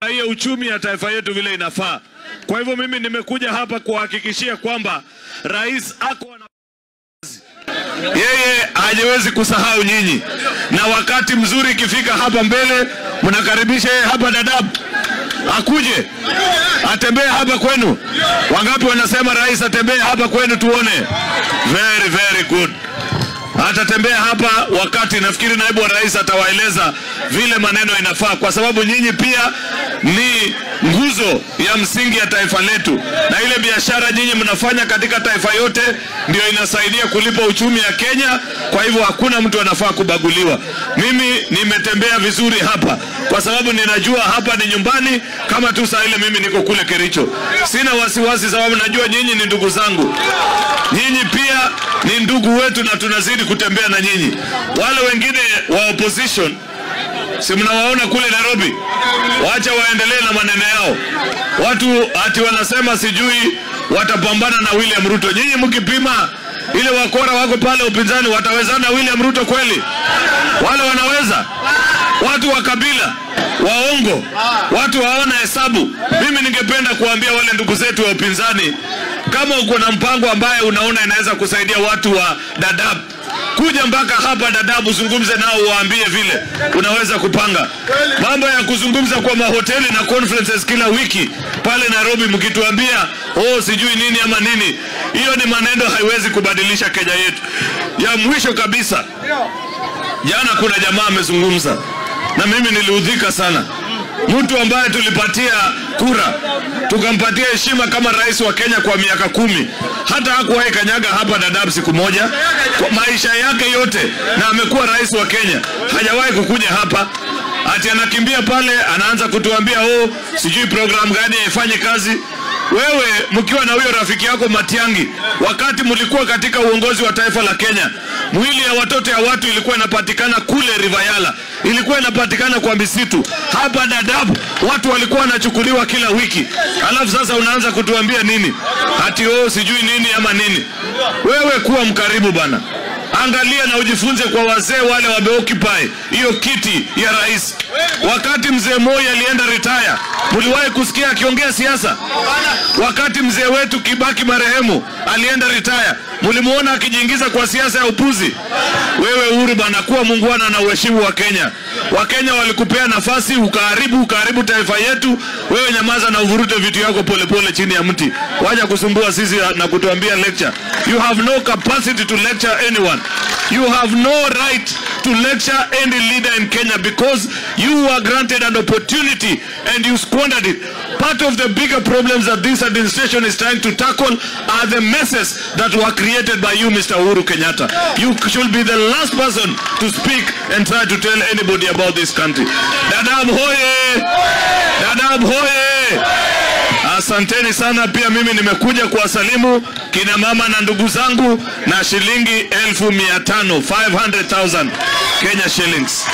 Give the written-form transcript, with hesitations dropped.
Hiyo uchumi ya taifa yetu vile inafaa. Kwa hivyo mimi nimekuja hapa kuhakikishia kwamba rais ako na yeye hajawezi kusahau nyinyi, na wakati mzuri ikifika hapa mbele mnakaribisha yeye hapa Dadaab akuje atembee hapa kwenu. Wangapi wanasema rais atembee hapa kwenu tuone? Very very good. Atatembea hapa wakati nafikiri naibu wa rais atawaeleza vile maneno inafaa, kwa sababu nyinyi pia ni nguzo ya msingi ya taifa letu, na ile biashara nyinyi mnafanya katika taifa yote ndio inasaidia kulipa uchumi ya Kenya. Kwa hivyo hakuna mtu anafaa kubaguliwa. Mimi nimetembea vizuri hapa kwa sababu ninajua hapa ni nyumbani, kama tu saa ile mimi niko kule Kericho. Sina wasiwasi sababu najua nyinyi ni ndugu zangu. Nyinyi pia ni ndugu wetu na tunazidi kutembea na nyinyi. Wale wengine wa opposition, si mnawaona kule Nairobi? Wacha waendelee na maneno yao. Watu ati wanasema sijui watapambana na William Ruto. Nyinyi mkipima ile wakora wako pale upinzani, watawezana na William Ruto kweli? Wale wanaweza? Watu wa kabila, waongo, watu waona hesabu. Mimi ningependa kuambia wale ndugu zetu wa upinzani, kama uko na mpango ambaye unaona inaweza kusaidia watu wa Dadaab, kuja mpaka hapa Dadaab uzungumze nao, uwaambie vile unaweza kupanga. Mambo ya kuzungumza kwa mahoteli na conferences kila wiki pale Nairobi mkituambia oh sijui nini ama nini, hiyo ni maneno haiwezi kubadilisha Kenya yetu. Ya mwisho kabisa, jana kuna jamaa amezungumza na mimi niliudhika sana. Mtu ambaye tulipatia kura, tukampatia heshima kama rais wa Kenya kwa miaka 10, hata hakuwahi kanyaga hapa Dadaab siku moja kwa maisha yake yote, na amekuwa rais wa Kenya, hajawahi kukuja hapa. Ati anakimbia pale anaanza kutuambia oh sijui program gani ifanye kazi. Wewe mkiwa na huyo rafiki yako Matiang'i, wakati mlikuwa katika uongozi wa taifa la Kenya, mwili ya watoto ya watu ilikuwa inapatikana kule Rivayala, ilikuwa inapatikana kwa misitu. Hapa Dadaab watu walikuwa wanachukuliwa kila wiki. Alafu sasa unaanza kutuambia nini? Ati oh sijui nini ama nini. Wewe kuwa mkaribu bana. Angalia na ujifunze kwa wazee wale wameoccupy hiyo kiti ya rais. Wakati mzee Moi alienda retire, mliwahi kusikia akiongea siasa? Wakati mzee wetu Kibaki marehemu alienda retire, mlimuona akijiingiza kwa siasa ya upuzi? Wewe Uhuru bana, kuwa muungwana na uheshimu wa Kenya. Wakenya walikupea nafasi ukaharibu taifa yetu. Wewe nyamaza na uvurute vitu yako polepole chini ya mti. Waja kusumbua sisi na kutuambia lecture. You have no capacity to lecture anyone. You have no right to lecture any leader in Kenya because you were granted an opportunity and you squandered it. Part of the bigger problems that this administration is trying to tackle are the messes that were created by you, Mr. Uhuru Kenyatta. You should be the last person to speak and try to tell anybody about this country. Dadaab hoye! Dadaab hoye! Asanteni sana. Pia mimi nimekuja kuwasalimu kina mama na ndugu zangu na shilingi 500,000, 500,000 Kenya shillings.